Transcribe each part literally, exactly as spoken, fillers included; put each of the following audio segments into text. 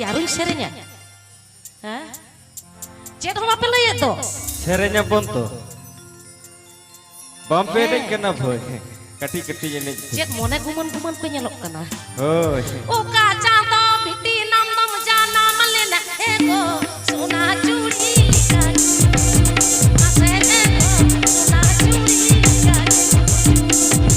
ᱟᱨᱚᱧ ᱥᱮᱨᱮᱧᱟ? ᱦᱮᱸ? ᱪᱮᱫ ᱦᱚᱸ ᱵᱟᱯᱮ ᱞᱟᱹᱭᱮᱫ ᱫᱚ? ᱥᱮᱨᱮᱧ ᱟᱵᱚᱱ ᱛᱚ᱾ ᱵᱟᱝ ᱯᱮ ᱮᱱᱮᱡ ᱠᱟᱱᱟ ᱵᱷᱟᱹᱭ? ᱠᱟᱹᱴᱤᱡ ᱠᱟᱹᱴᱤᱡ ᱮᱱᱮᱡ ᱯᱮ᱾ ᱪᱮᱫ ᱢᱚᱱᱮ ᱜᱩᱢᱟᱹᱱ ᱜᱩᱢᱟᱹᱱ ᱯᱮ ᱧᱮᱞᱚᱜ ᱠᱟᱱᱟ? ᱦᱳᱭ᱾ ᱚᱠᱟ ᱪᱟᱸᱫᱚ ᱵᱤᱴᱤ ᱱᱟᱢ ᱫᱚᱢ ᱡᱟᱱᱟᱢ ᱞᱮᱱᱟ ᱮ ᱜᱚ, ᱥᱚᱱᱟ ᱪᱩᱲᱤ ᱞᱮᱠᱟ ᱧᱩᱨᱩ᱾ ᱢᱟᱥᱮ ᱮ ᱜᱚ, ᱥᱚᱱᱟ ᱪᱩᱲᱤ ᱞᱮᱠᱟ ᱧᱩᱨᱩ᱾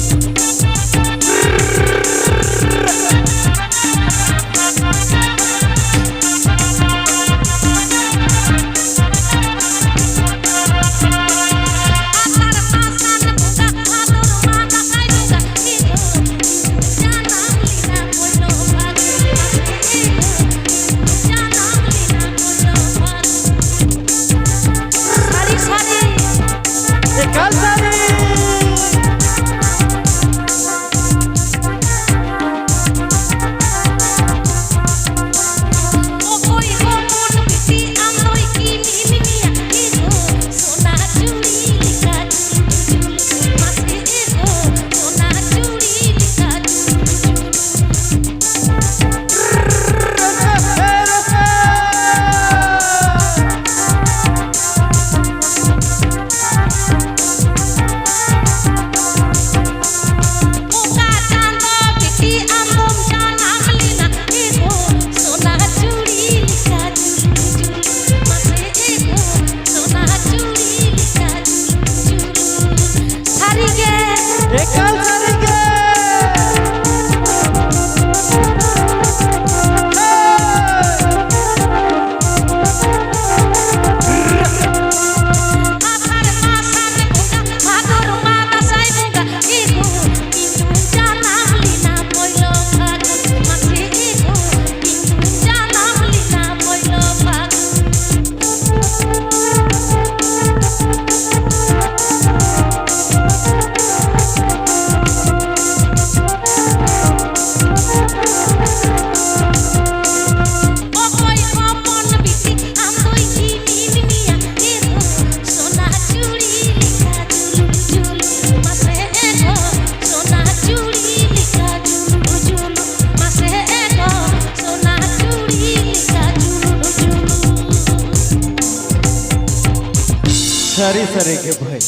ᱥᱟᱹᱨᱤ ᱥᱟᱹᱨᱤ ᱜᱮ ᱵᱷᱟᱹᱭ᱾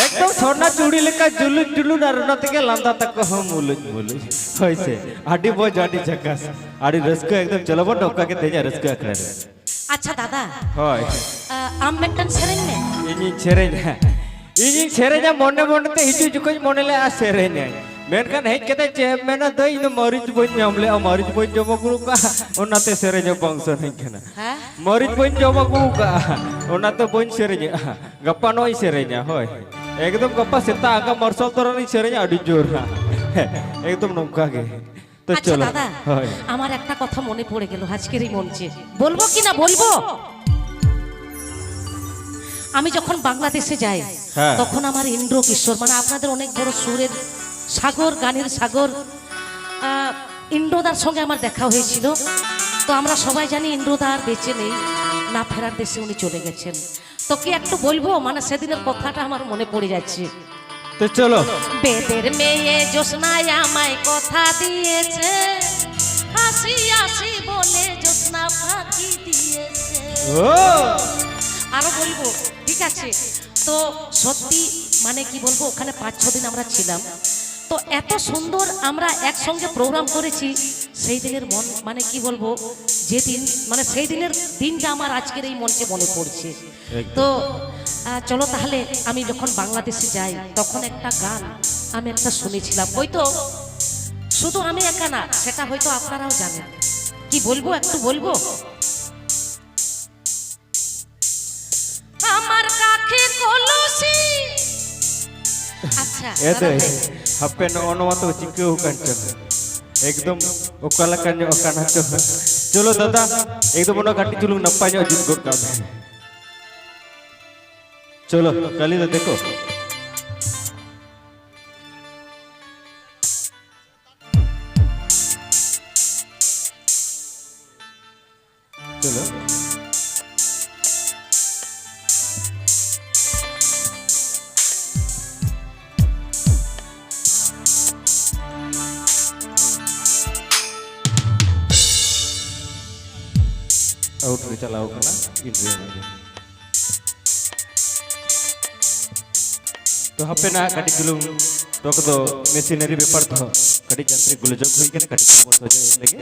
ᱮᱠᱫᱚᱢ ᱥᱚᱨᱱᱟ ᱪᱩᱲᱤ ᱞᱮᱠᱟ ᱡᱩᱞᱩᱡ ᱡᱩᱞᱩᱡ ᱟᱨ ᱚᱱᱟ ᱛᱮᱜᱮ ᱞᱟᱸᱫᱟ ᱛᱟᱠᱚ ᱦᱚᱸ ᱢᱩᱞᱩᱡ ᱢᱩᱞᱩᱡ᱾ ᱦᱳᱭ ᱥᱮ, ᱟᱹᱰᱤ ᱢᱚᱡᱽ, ᱟᱹᱰᱤ ᱡᱷᱟᱠᱟᱥ, ᱟᱹᱰᱤ ᱨᱟᱹᱥᱠᱟᱹ᱾ ᱮᱠᱫᱚᱢ ᱪᱚᱞᱚ ᱵᱚᱱ ᱱᱚᱝᱠᱟ ᱜᱮ ᱛᱮᱦᱮᱧᱟᱜ ᱨᱟᱹᱥᱠᱟᱹ ᱟᱠᱷᱲᱟ ᱨᱮ᱾ ᱟᱪᱪᱷᱟ ᱫᱟᱫᱟ, ᱦᱳᱭ᱾ ᱟ, ᱟᱢ ᱢᱤᱫᱴᱟᱝ ᱥᱮᱨᱮᱧ ᱢᱮ᱾ ᱤᱧᱤᱧ ᱥᱮᱨᱮᱧᱟ, ᱤᱧᱤᱧ ᱥᱮᱨᱮᱧᱟ, ᱢᱚᱱᱮ ᱢᱚᱱᱮ ᱛᱮ ᱦᱤᱡᱩᱜ ᱡᱚᱠᱷᱚᱡ ᱢᱚᱱᱮ ᱞᱮᱜᱼᱟ ᱥᱮᱨᱮᱧᱟᱹᱧ, ᱢᱮᱱᱠᱷᱟᱱ ᱦᱮᱡ ᱠᱟᱛᱮ ᱪᱮᱫ ᱮᱢ ᱢᱮᱱᱟ ᱫᱟᱹᱭ, ᱤᱧ ᱫᱚ ᱢᱟᱹᱨᱤᱪ ᱵᱟᱹᱧ ᱧᱟᱢ ᱞᱮᱜᱼᱟ, ᱢᱟᱹᱨᱤᱪ ᱵᱟᱹᱧ ᱡᱚᱢ ᱟᱹᱜᱩ ᱠᱟᱜᱼᱟ, ᱚᱱᱟᱛᱮ ᱥᱮᱨᱮᱧ ᱦᱚᱸ ᱵᱟᱝ ᱥᱟᱱᱟᱧ ᱠᱟᱱᱟ᱾ ᱦᱮᱸ? ᱢᱟᱹᱨᱤᱪ ᱵᱟᱹᱧ ᱡᱚᱢ ᱟᱹᱜᱩ ᱠᱟᱜᱼᱟ, ᱚᱱᱟᱛᱮ ᱵᱟᱹᱧ ᱥᱮᱨᱮᱧᱮᱜᱼᱟ᱾ ᱜᱟᱯᱟ ᱱᱚᱜᱼᱚᱭ ᱥᱮᱨᱮᱧᱟ, ᱦᱳᱭ᱾ ᱮᱠᱫᱚᱢ ᱜᱟᱯᱟ ᱥᱮᱛᱟᱜ ᱟᱸᱜᱟ ᱢᱟᱨᱥᱟᱞ ᱛᱚᱨᱟ ᱨᱤᱧ ᱥᱮᱨᱮᱧᱟ, ᱟᱹᱰᱤ ᱡᱳᱨ ᱦᱟᱸᱜ᱾ ᱮᱠᱫᱚᱢ ᱱᱚᱝᱠᱟ ᱜᱮ᱾ ᱛᱚ ᱟᱪᱪᱷᱟ ᱪᱚᱞᱚ᱾ ᱫᱟᱫᱟ, ᱦᱳᱭ᱾ আমার একটা কথা মনে পড়ে গেল আজকের এই মঞ্চে। বলবো কি না বলবো? আমি যখন বাংলাদেশে যাই, হ্যাঁ। তখন আমার ইন্দ্র কিশোর, মানে আপনাদের অনেক বড় সুরের সাগর, গানের সাগর, আহ, ইন্দ্রদার সঙ্গে আমার দেখা হয়েছিল। তো আমরা সবাই জানি ইন্দ্রদা আর বেঁচে নেই, না ফেরার দেশে উনি চলে গেছেন। তো কি একটু বলবো, মানে সেদিনের কথাটা আমার মনে পড়ে যাচ্ছে। তো চলো। বেদের মেয়ে জ্যোৎস্নায় আমায় কথা দিয়েছে, হাসি হাসি বলে জ্যোৎস্না ফাঁকি দিয়েছে। ও। আরো বলবো, ঠিক আছে? তো সত্যি, মানে কি বলবো, ওখানে পাঁচ ছ দিন আমরা ছিলাম। তো এত সুন্দর আমরা একসঙ্গে প্রোগ্রাম করেছি, সেই দিনের মন, মানে কি বলবো, যেদিন, মানে সেই দিনের দিনটা আমার আজকের এই মঞ্চে মনে পড়ছে। একদম। তো আহ, চলো তাহলে, আমি যখন বাংলাদেশে যাই, তখন একটা গান আমি একটা শুনেছিলাম, হয়তো শুধু আমি একা না, সেটা হয়তো আপনারাও জানেন। কি বলবো, একটু বলবো? আমার কাখে কলসি। আচ্ছা, এ দাদা দে, ভাই। হাপে ᱱᱚᱜᱼᱚ ᱱᱚᱣᱟ ᱛᱚ ᱪᱤᱠᱟᱹᱣ ᱠᱟᱱ ᱪᱚ᱾ ᱮᱠᱫᱚᱢ ᱚᱠᱟ ᱞᱮᱠᱟ ᱧᱚᱜ ᱠᱟᱱᱟ ᱪᱚ᱾ ᱪᱚᱞᱚ ᱫᱟᱫᱟ, ᱮᱠᱫᱚᱢ ᱚᱱᱟ ᱠᱟᱹᱴᱤᱡ ᱪᱩᱞᱩᱝ ᱱᱟᱯᱟᱭ ᱧᱚᱜ ᱡᱩᱛ ᱜᱚᱫ ᱠᱟᱜ ᱢᱮ᱾ ᱪᱚᱞᱚ, ᱠᱟᱞᱤ ᱫᱟ ᱫᱮᱠᱷᱚ᱾ ᱪᱚᱞᱚ᱾ ᱟᱣᱩᱴ ᱨᱮ ᱪᱟᱞᱟᱣ ᱠᱟᱱᱟ, ᱤᱱᱰᱤᱭᱟ ᱢᱟᱡᱷᱮ᱾ ᱛᱚ ᱦᱟᱯᱮᱱᱟᱜ ᱠᱟᱹᱴᱤᱡ ᱪᱩᱞᱩᱝ ᱱᱚᱣᱟ ᱠᱚᱫᱚ ᱢᱮᱥᱤᱱᱟᱨᱤ ᱵᱮᱯᱟᱨ ᱛᱮᱦᱚᱸ ᱠᱟᱹᱴᱤᱡ ᱡᱟᱱᱛᱨᱤᱠ ᱜᱳᱞᱳᱡᱳᱜᱽ ᱦᱩᱭ ᱠᱟᱱᱟ, ᱠᱟᱹᱴᱤᱡ ᱪᱩᱞᱩᱝ ᱵᱚᱱ ᱥᱚᱡᱷᱮ ᱞᱮᱜᱮ᱾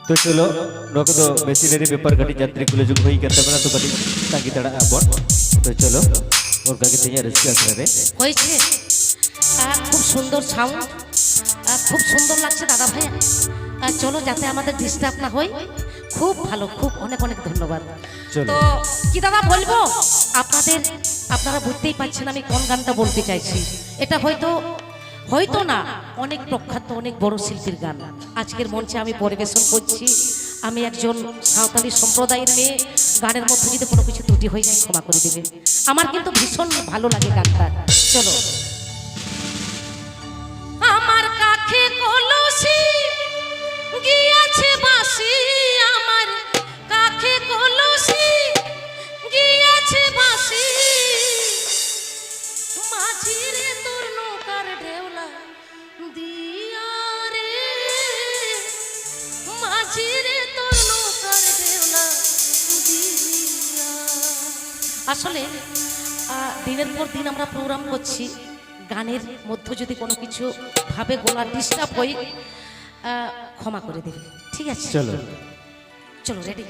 ᱛᱚ ᱪᱚᱞᱚ, ᱱᱚᱣᱟ ᱠᱚᱫᱚ ᱢᱮᱥᱤᱱᱟᱨᱤ ᱵᱮᱯᱟᱨ ᱠᱟᱹᱴᱤᱡ ᱡᱟᱱᱛᱨᱤᱠ ᱜᱳᱞᱳᱡᱳᱜᱽ ᱦᱩᱭ ᱠᱟᱱ ᱛᱟᱵᱚᱱᱟ, ᱛᱚ ᱠᱟᱹᱴᱤᱡ ᱛᱟᱺᱜᱤ ᱛᱟᱲᱟᱜ ᱟᱵᱚᱱ᱾ ᱛᱚ ᱪᱚᱞᱚ, ᱚᱱᱠᱟ ᱜᱮ ᱛᱮᱦᱮᱧᱟᱜ ᱨᱟᱹᱥᱠᱟᱹ ᱟᱠᱷᱲᱟ ᱨᱮ᱾ ᱦᱳᱭ ᱥᱮ? আহ, খুব সুন্দর সাউন্ড, আহ, খুব সুন্দর লাগছে দাদা ভাই। আহ, চলো, যাতে আমাদের ডিস্টার্ব না হয়। খুব ভালো, খুব অনেক অনেক ধন্যবাদ। চলো। তো কি দাদা বলবো, আপনাদের, আপনারা বুঝতেই পারছেন আমি কোন গানটা বলতে চাইছি। এটা হয়তো, হয়তো না, অনেক প্রখ্যাত, অনেক বড় শিল্পীর গান আজকের মঞ্চে আমি পরিবেশন করছি। আমি একজন সাঁওতালি সম্প্রদায়ের মেয়ে, গানের মধ্যে যদি কোনো কিছু ত্রুটি হয়ে যায়, ক্ষমা করে দেবে। আমার কিন্তু ভীষণ ভালো লাগে গানটা। চলো। আমার কাখে কলসি গিয়াছে বাসি, আমার কাখে কলসি গিয়াছে বাসি। মাঝিরে তোর নৌকার ঢেউলা দিয়া রে, মাঝিরে তোর নৌকার ঢেউলা দিয়া। আসলে আহ, দিনের পর দিন আমরা প্রোগ্রাম করছি, গানের মধ্যে যদি কোনো কিছু ভাবে গলা ডিস্টার্ব হয়, আহ, ক্ষমা করে দেবে, ঠিক আছে? চলো। চলো, রেডি।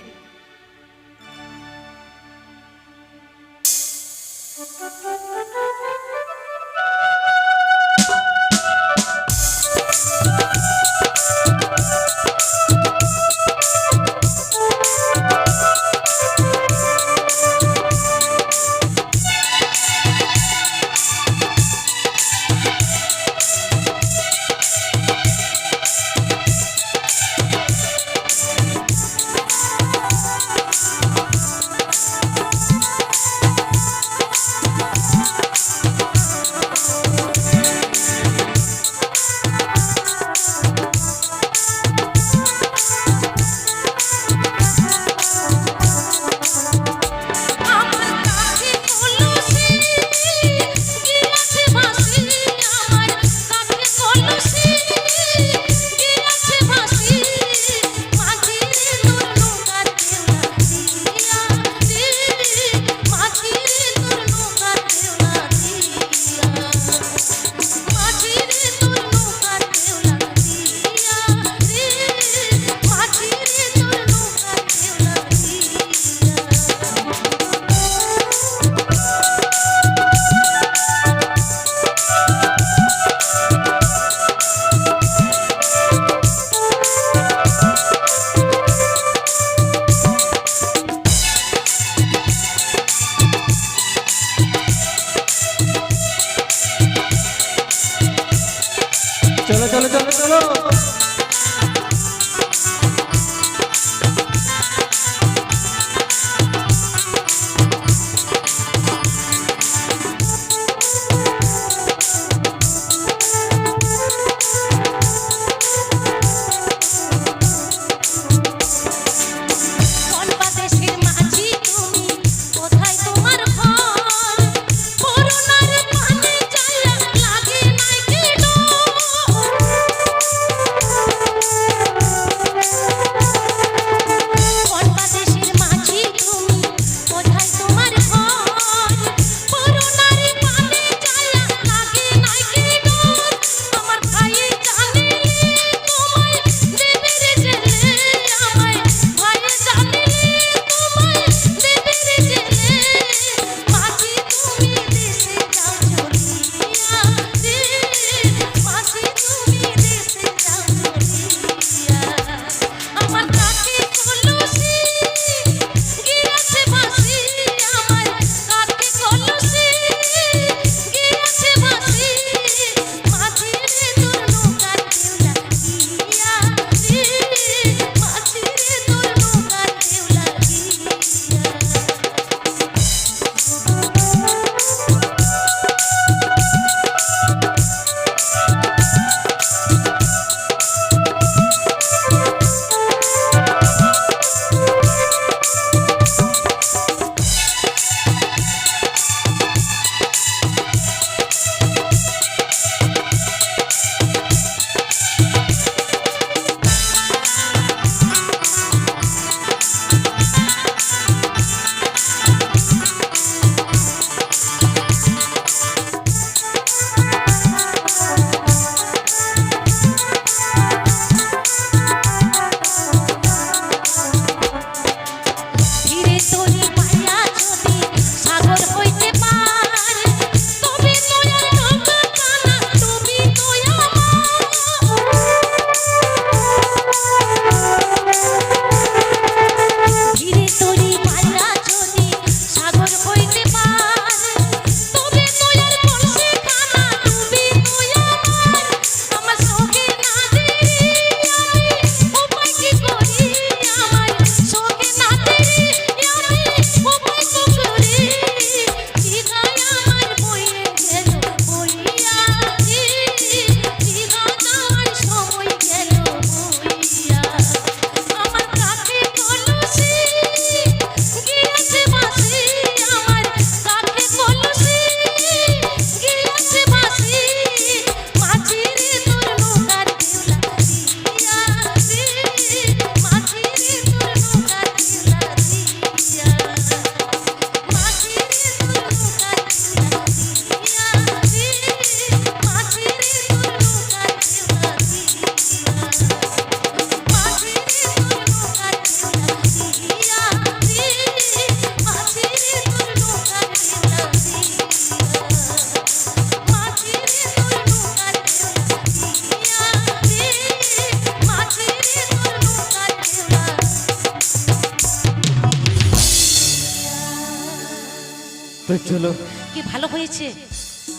তো চলো। কি ভালো হয়েছে?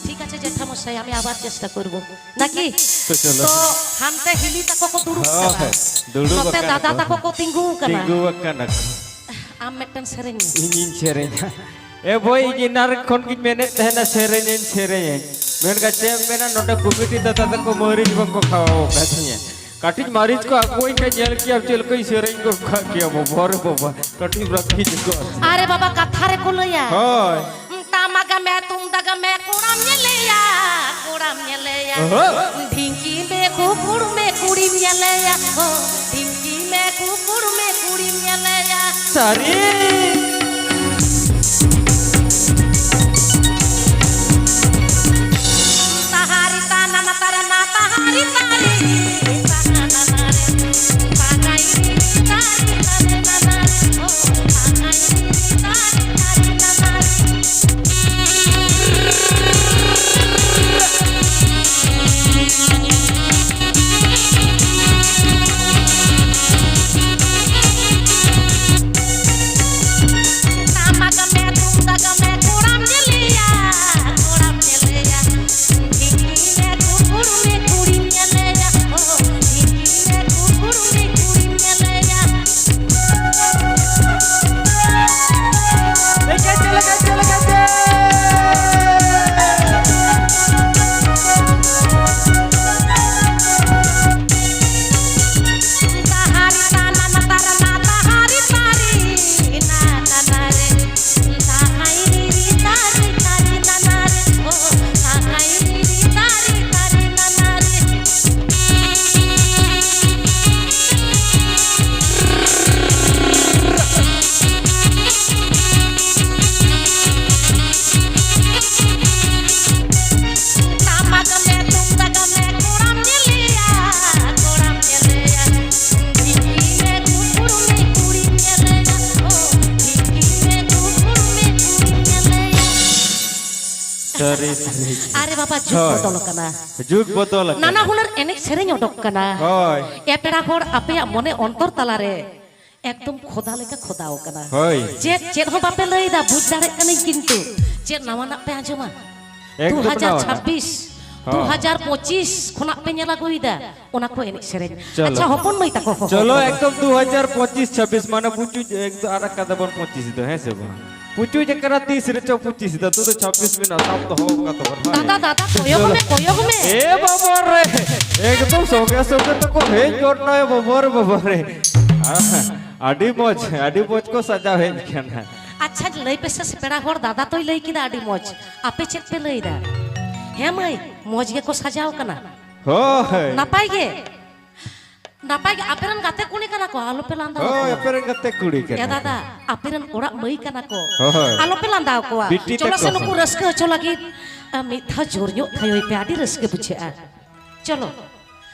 ঠিক আছে জেঠামশাই, আমি আবার চেষ্টা করব। নাকি? তো চলো। তো হানতে হিলি তাকো কো দুড়ুব হ্যাঁ, কানা। হ্যাঁ, দুড়ুব নতে কানা দাদা কো। তাকো কো তিᱸᱜᱩ ᱠᱟᱱᱟ᱾ ᱛᱤᱸᱜᱩ ᱟᱠᱟᱱᱟ ᱠᱚ᱾ ᱟᱢ ᱢᱤᱫᱴᱟᱝ ᱥᱮᱨᱮᱧ ᱢᱮ᱾ ᱤᱧᱤᱧ ᱥᱮᱨᱮᱧᱟ᱾ ᱮ ᱵᱳᱭ, ᱤᱧ ᱮᱱᱟᱱ ᱠᱷᱚᱱ ᱜᱤᱧ ᱢᱮᱱᱮᱫ ᱛᱟᱦᱮᱱᱟ ᱥᱮᱨᱮᱧᱟᱹᱧ, ᱥᱮᱨᱮᱧᱟᱹᱧ᱾ ᱢᱮᱱᱠᱷᱟᱱ ᱪᱮᱫ ᱮᱢ ᱢᱮᱱᱟ, ᱱᱚᱰᱮ ᱠᱚᱢᱤᱴᱤ ᱫᱟᱫᱟ ᱛᱟᱠᱚ ᱢᱟᱹᱨᱤᱪ ᱵᱟᱝ ᱠᱚ ᱠᱷᱟᱣᱟᱣ ᱟᱠᱟᱫᱤᱧᱟ᱾ ᱠᱟᱹᱴᱤᱡ ᱢᱟᱹᱨᱤᱪ ᱠᱚ ᱟᱹᱜᱩᱣᱟᱹᱧ ᱠᱷᱟᱱ ᱧᱮᱞ ᱠᱮᱭᱟᱢ ᱪᱮᱫ ᱞᱮᱠᱟᱧ ᱥᱮᱨᱮᱧ ᱜᱚᱫ ᱠᱟᱜ ᱠᱮᱭᱟ ᱵᱟᱵᱟ ᱨᱮ ᱵᱟᱵᱟ᱾ ᱠᱟᱹᱴᱤᱡ ᱨᱟᱹᱜᱤ ᱧᱚᱜᱚᱜᱼᱟ᱾ ᱟᱨᱮ ᱵᱟᱵᱟ, ᱠᱟᱛᱷᱟ ᱨᱮᱠᱚ ᱞᱟᱹᱭᱟ᱾ ᱦᱳᱭ᱾ ᱴᱟᱢᱟᱠ ᱢᱮ, ᱛᱩᱢᱫᱟᱜ ᱢᱮ, ᱠᱚᱲᱟᱢ ᱧᱮᱞᱮᱭᱟ, ᱠᱚᱲᱟᱢ ᱧᱮᱞᱮᱭᱟ᱾ ᱚᱦᱚ᱾ ᱰᱷᱤᱝᱠᱤ ᱢᱮ, ᱠᱩᱠᱩᱲ ᱢᱮ, ᱠᱩᱲᱤᱢ ᱧᱮᱞᱮᱭᱟ᱾ ᱚ, ᱰᱷᱤᱝᱠᱤ ᱢᱮ, ᱠᱩᱠᱩᱲ ᱢᱮ, ᱠᱩᱲᱤᱢ ᱧᱮᱞᱮᱭᱟ᱾ ᱥᱟᱹᱨᱤ᱾ ᱛᱟᱦᱟᱨᱤ ᱛᱟᱱᱟᱢ ᱛᱟᱨᱟᱱᱟ, ᱛᱟᱦᱟᱨᱤ ᱛᱟᱨᱤ᱾ ᱥᱟᱹᱨᱤ, ᱥᱟᱹᱨᱤ᱾ ᱟᱨᱮ ᱵᱟᱵᱟ, ᱡᱩᱜᱽ ᱦᱳᱭ᱾ ᱵᱚᱫᱚᱞ ᱟᱠᱟᱱᱟ᱾ ᱡᱩᱜᱽ ᱵᱚᱫᱚᱞ ᱟᱠᱟᱱᱟ᱾ ᱱᱟᱱᱟ ᱦᱩᱱᱟᱹᱨ ᱮᱱᱮᱡ ᱥᱮᱨᱮᱧ ᱚᱰᱚᱠ ᱠᱟᱱᱟ᱾ ᱦᱳᱭ᱾ ᱮ ᱯᱮᱲᱟ ᱦᱚᱲ, ᱟᱯᱮᱭᱟᱜ ᱢᱚᱱᱮ ᱚᱱᱛᱚᱨ ᱛᱟᱞᱟᱨᱮ ᱮᱠᱫᱚᱢ ᱠᱷᱚᱫᱟ ᱞᱮᱠᱟ ᱠᱷᱚᱫᱟᱣ ᱠᱟᱱᱟ᱾ ᱦᱳᱭ᱾ ᱪᱮᱫ, ᱪᱮᱫ ᱦᱚᱸ ᱵᱟᱯᱮ ᱞᱟᱹᱭᱫᱟ, ᱵᱩᱡᱽ ᱫᱟᱲᱮᱭᱟᱜ ᱠᱟᱹᱱᱟᱹᱧ, ᱠᱤᱱᱛᱩ ᱪᱮᱫ ᱱᱟᱣᱟᱱᱟᱜ ᱯᱮ ᱟᱸᱡᱚᱢᱟ? ᱮᱠᱫᱚᱢ ᱱᱟᱣᱟᱱᱟᱜ᱾ ᱫᱩ ᱦᱟᱡᱟᱨ ᱪᱷᱟᱵᱵᱤᱥ, ᱦᱚᱸ᱾ ᱫᱩ ᱦᱟᱡᱟᱨ ᱯᱚᱸᱪᱤᱥ ᱠᱷᱚᱱᱟᱜ ᱯᱮ ᱧᱮᱞ ᱟᱹᱜᱩᱭᱮᱫᱟ ᱚᱱᱟ ᱠᱚ ᱮᱱᱮᱡ ᱥᱮᱨᱮᱧ᱾ ᱪᱚᱞᱚ᱾ ᱟᱪᱪᱷᱟ, ᱦᱚᱯᱚᱱ ᱢᱟᱹᱭ ᱛᱟᱠᱚ ᱦᱚᱦᱚ ᱪᱚᱞᱚ, ᱠᱚᱣᱟ ᱵᱚᱱ᱾ ᱮᱠᱫᱚᱢ ᱫᱩ ᱦᱟᱡᱟᱨ ᱯᱚᱸᱪᱤᱥ ᱪᱷᱟᱵᱵᱤᱥ, ᱢᱟᱱᱮ ᱯᱩᱪᱩᱡ, ᱮᱠᱫᱚᱢ ᱟᱨ ᱟᱠᱟᱫᱟ ᱵᱚᱱ ᱯᱚᱸᱪᱤᱥ ᱫᱚ, ᱦᱮᱸ ᱥᱮ ᱵᱟᱝ? ᱯᱩᱪᱩᱡ ᱟᱠᱟᱱᱟ ᱛᱤᱥ ᱨᱮᱪᱚ ᱯᱚᱸᱪᱤᱥ ᱫᱚ, ᱛᱩ ᱫᱚ ᱪᱷᱟᱵᱵᱤᱥ ᱢᱮᱱᱟᱜᱼᱟ, ᱥᱟᱵ ᱫᱚᱦᱚ ᱠᱟᱫ ᱛᱟᱵᱚᱱ, ᱦᱳᱭ᱾ ᱫᱟᱫᱟ, ᱫᱟᱫᱟ, ᱠᱚᱭᱚᱜ ᱪᱚᱞᱚ᱾ ᱢᱮ, ᱠᱚᱭᱚᱜ ᱢᱮ᱾ ᱮ ᱵᱟᱵᱟ ᱨᱮ, ᱮᱠᱫᱚᱢ ᱥᱚᱸᱜᱮ ᱥᱚᱸᱜᱮ ᱛᱮᱠᱚ ᱦᱮᱡ ᱜᱚᱫ ᱱᱟ, ᱮ ᱵᱟᱵᱟ ᱨᱮ, ᱵᱟᱵᱟ ᱨᱮ᱾ ᱟᱹᱰᱤ ᱢᱚᱡᱽ, ᱟᱹᱰᱤ ᱢᱚᱡᱽ ᱠᱚ ᱥᱟᱡᱟᱣ ᱦᱮᱡ ᱠᱟᱱᱟ᱾ ᱟᱪᱪᱷᱟ, ᱞᱟᱹᱭ ᱯᱮᱥᱮ ᱥᱮ, ᱯᱮᱲᱟ ᱦᱚᱲ, ᱫᱟᱫᱟ ᱛᱚᱭ ᱞᱟᱹᱭ ᱠᱮᱫᱟ ᱟᱹᱰᱤ ᱢᱚᱡᱽ, ᱟᱯᱮ ᱪᱮᱫ ᱯᱮ ᱞᱟᱹᱭᱫᱟ? ᱦᱮᱸ ᱢᱟᱹᱭ, ᱢᱚᱡᱽ ᱜᱮᱠᱚ ᱥᱟᱡᱟᱣ ᱠᱟᱱᱟ᱾ ᱦᱳᱭ᱾ ᱱᱟᱯᱟᱭ ᱜᱮ? ᱱᱟᱯᱟᱭ ᱜᱮ, ᱟᱯᱮ ᱨᱮᱱ ᱜᱟᱛᱮ ᱠᱩᱲᱤ ᱠᱟᱱᱟ ᱠᱚ, ᱟᱞᱚᱯᱮ ᱞᱟᱸᱫᱟ ᱦᱳᱭ, ᱟᱠᱚᱣᱟ᱾ ᱟᱯᱮ ᱨᱮᱱ ᱜᱟᱛᱮ ᱠᱩᱲᱤ ᱠᱟᱱᱟ ᱮ ᱠᱚ᱾ ᱫᱟᱫᱟ, ᱟᱯᱮ ᱨᱮᱱ ᱚᱲᱟᱜ ᱢᱟᱹᱭ ᱠᱟᱱᱟ ᱠᱚ, ᱦᱳᱭ᱾ ᱟᱞᱚᱯᱮ ᱞᱟᱸᱫᱟ ᱟᱠᱚᱣᱟ᱾ ᱵᱤᱴᱤ ᱪᱚᱞᱚ ᱛᱟᱠᱚ ᱥᱮ ᱦᱚᱸ᱾ ᱱᱩᱠᱩ ᱨᱟᱹᱥᱠᱟᱹ ᱦᱚᱪᱚ ᱞᱟᱹᱜᱤᱫ, ᱟ, ᱢᱤᱫ ᱫᱷᱟᱣ ᱡᱳᱨ ᱧᱚᱜ ᱛᱷᱟᱭᱚᱭ ᱯᱮ, ᱟᱹᱰᱤ ᱨᱟᱹᱥᱠᱟᱹ ᱵᱩᱡᱷᱟᱹᱜᱼᱟ᱾ ᱪᱚᱞᱚ᱾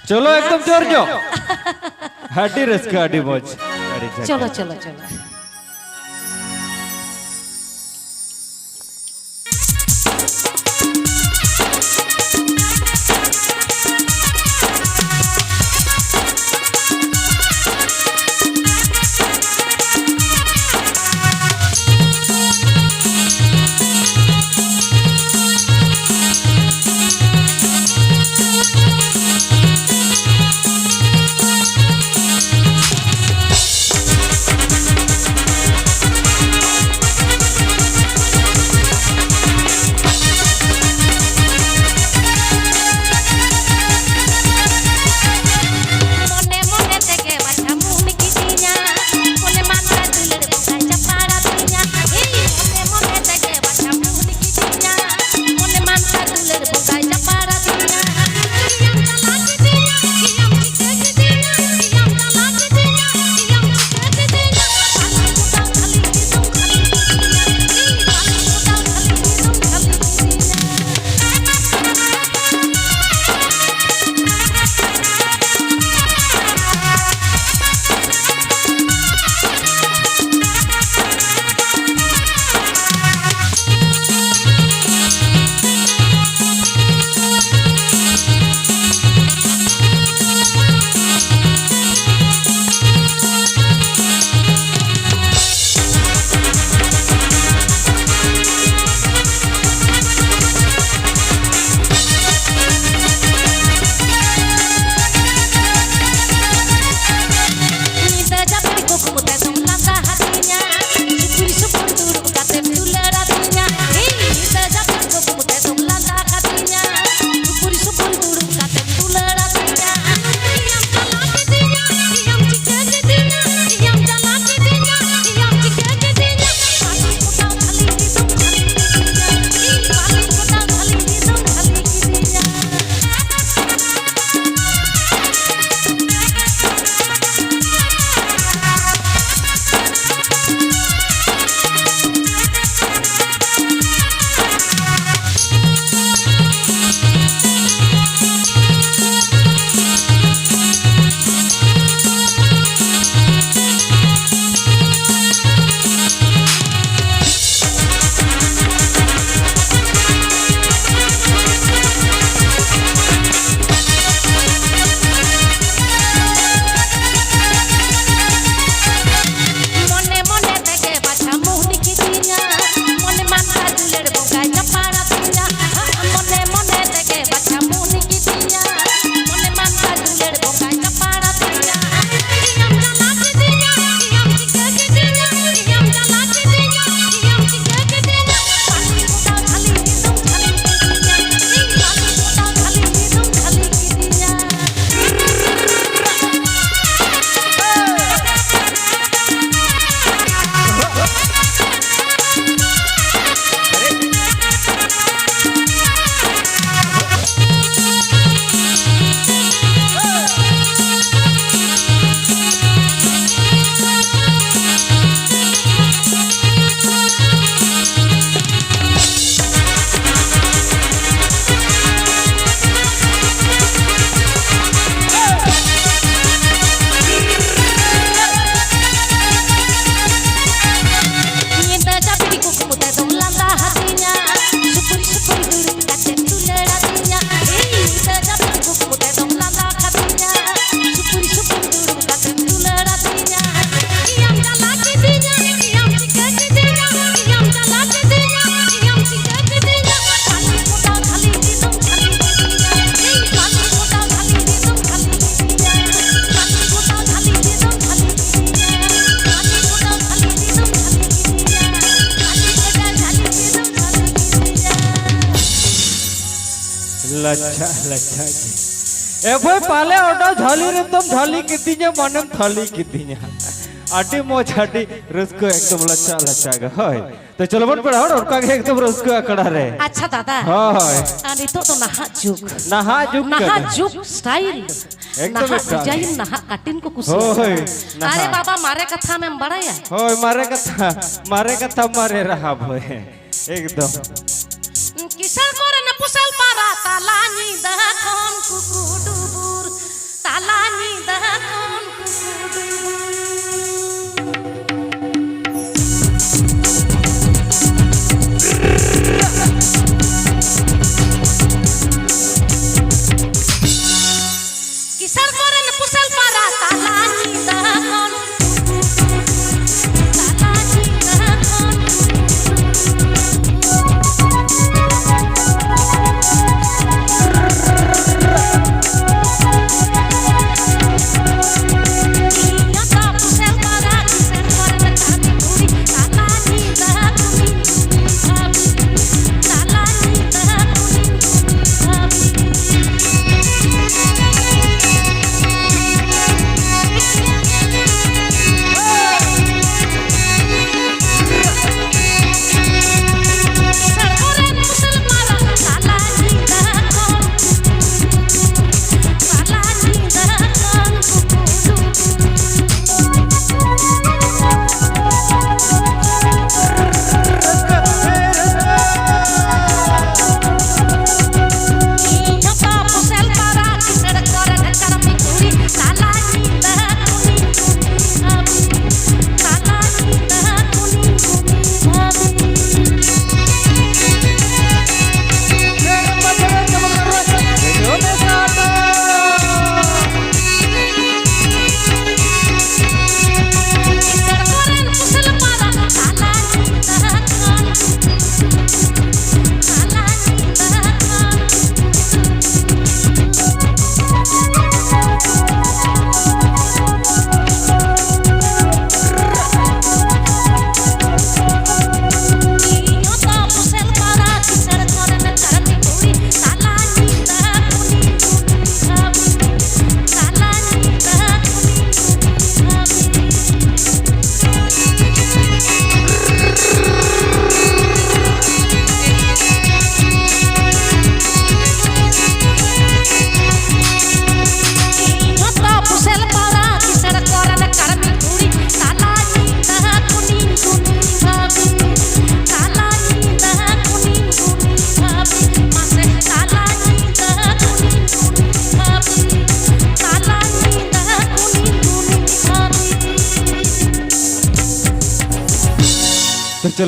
ᱪᱚᱞᱚ, ᱮᱠᱫᱚᱢ ᱡᱳᱨ ᱧᱚᱜ᱾ ᱟᱹᱰᱤ ᱨᱟᱹᱥᱠᱟᱹ, ᱟᱹᱰᱤ ᱢᱚᱡᱽ, ᱟᱹᱰᱤ ᱡᱷᱟᱠᱟᱥ᱾ ᱪᱚᱞᱚ, ᱪᱚᱞᱚ, ᱪᱚᱞᱚ᱾ ᱞᱟᱪᱷᱟ ᱞᱟᱪᱷᱟ ᱜᱮ᱾ ᱮ ᱵᱷᱟᱭ, ᱯᱟᱞᱮ ᱚᱰᱚ ᱡᱷᱟᱹᱞᱤ ᱨᱮᱫᱚᱢ ᱡᱷᱟᱹᱞᱤ ᱠᱤᱫᱤᱧᱟ, ᱢᱟᱱᱮᱢ ᱛᱷᱟᱹᱞᱤ ᱠᱤᱫᱤᱧᱟ᱾ ᱟᱹᱰᱤ ᱢᱚᱡᱽ, ᱟᱹᱰᱤ ᱨᱟᱹᱥᱠᱟᱹ, ᱮᱠᱫᱚᱢ ᱞᱟᱪᱷᱟ ᱞᱟᱪᱷᱟ ᱜᱮ᱾ ᱦᱳᱭ, ᱛᱚ ᱪᱚᱞᱚ ᱵᱚᱱ ᱯᱮᱲᱟ ᱦᱚᱲ, ᱚᱱᱠᱟ ᱜᱮ ᱮᱠᱫᱚᱢ ᱨᱟᱹᱥᱠᱟᱹ ᱟᱠᱷᱲᱟ ᱨᱮ᱾ ᱟᱪᱪᱷᱟ ᱫᱟᱫᱟ, ᱦᱳᱭ᱾ ᱟᱨ ᱱᱤᱛᱚᱜ ᱫᱚ ᱱᱟᱦᱟᱜ ᱡᱩᱜᱽ, ᱱᱟᱦᱟᱜ ᱡᱩᱜᱽ ᱱᱟᱦᱟᱜ ᱠᱟᱱᱟ᱾ ᱡᱩᱜᱽ ᱥᱴᱟᱭᱤᱞ, ᱮᱠᱫᱚᱢ ᱱᱟᱦᱟᱜ ᱮᱠᱫᱚᱢ᱾ ᱰᱤᱡᱟᱭᱤᱱ, ᱱᱟᱦᱟᱜ ᱠᱟᱴᱤᱱ ᱠᱚ ᱠᱩᱥᱤᱭᱟᱜ ᱦᱳᱭ, ᱠᱟᱱᱟ᱾ ᱟᱨᱮ ᱱᱟᱦᱟᱜ᱾ ᱵᱟᱵᱟ, ᱢᱟᱨᱮ ᱠᱟᱛᱷᱟ ᱟᱢᱮᱢ ᱵᱟᱲᱟᱭᱟ? ᱦᱳᱭ, ᱢᱟᱨᱮ ᱠᱟᱛᱷᱟ, ᱢᱟᱨᱮ ᱠᱟᱛᱷᱟ, ᱢᱟᱨᱮ ᱨᱟᱦᱟ ᱵᱷᱳᱭ᱾ ᱮᱠᱫᱚᱢ᱾ ᱠᱤᱥᱟᱹᱬ ᱠᱚᱨᱮᱱ ᱯᱩᱥᱟᱹᱞ ᱯᱟᱨᱟ ᱛᱟᱞᱟ ᱧᱤᱫᱟᱹ ᱠᱷᱚᱱ ᱠᱩᱠᱩ ᱰᱩᱵᱩᱨ, ᱛᱟᱞᱟ ᱧᱤᱫᱟᱹ ᱠᱷᱚᱱ